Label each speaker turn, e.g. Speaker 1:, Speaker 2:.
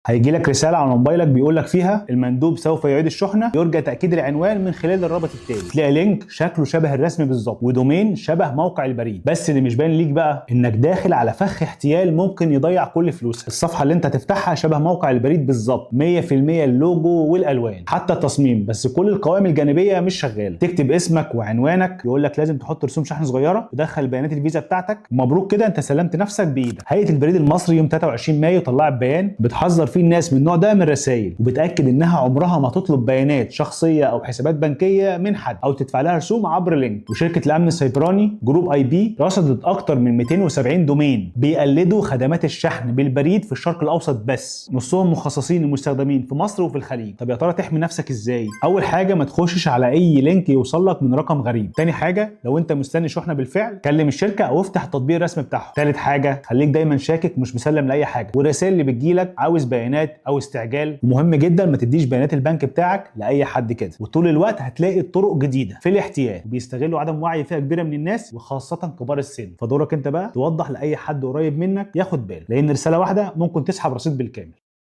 Speaker 1: هيجي لك رسالة على موبايلك بيقول لك فيها المندوب سوف يعيد الشحنه، يرجى تاكيد العنوان من خلال الرابط التالي. تلاقي link شكله شبه الرسمي بالظبط و domain شبه موقع البريد، بس اللي مش باين ليك بقى انك داخل على فخ احتيال ممكن يضيع كل فلوسك. الصفحة اللي انت هتفتحها شبه موقع البريد بالظبط 100%، اللوجو والالوان حتى التصميم، بس كل القوائم الجانبية مش شغاله. تكتب اسمك وعنوانك، يقول لك لازم تحط رسوم شحن صغيره، تدخل بيانات الفيزا بتاعتك، مبروك كده انت سلمت نفسك بايدك. هيئة البريد المصري يوم 23 مايو طلعت بيان بتحذر فيه الناس من النوع ده من الرسائل، وبتاكد انها عمرها ما تطلب بيانات شخصية او حسابات بنكيه من حد او تدفع لها رسوم عبر link. وشركه الامن السيبراني جروب اي بي رصدت اكتر من 270 domain بيقلدوا خدمات الشحن بالبريد في الشرق الاوسط، بس نصهم مخصصين للمستخدمين في مصر وفي الخليج. طب يا ترى تحمي نفسك ازاي؟ اول حاجة ما تخشش على اي link يوصل لك من رقم غريب. تاني حاجة لو انت مستني شحنه بالفعل كلم الشركة او افتح التطبيق الرسمي بتاعهم. تالت حاجة خليك دايما شاكك مش مسلم لاي حاجه، والرسائل اللي بتجيلك عاوز بيانات او استعجال. ومهم جدا ما تديش بيانات البنك بتاعك لاي حد كده. وطول الوقت هتلاقي طرق جديدة في الاحتيال وبيستغلوا عدم وعي فئة كبيرة من الناس وخاصة كبار السن. فدورك انت بقى توضح لاي حد قريب منك ياخد باله، لان رسالة واحدة ممكن تسحب رصيد بالكامل.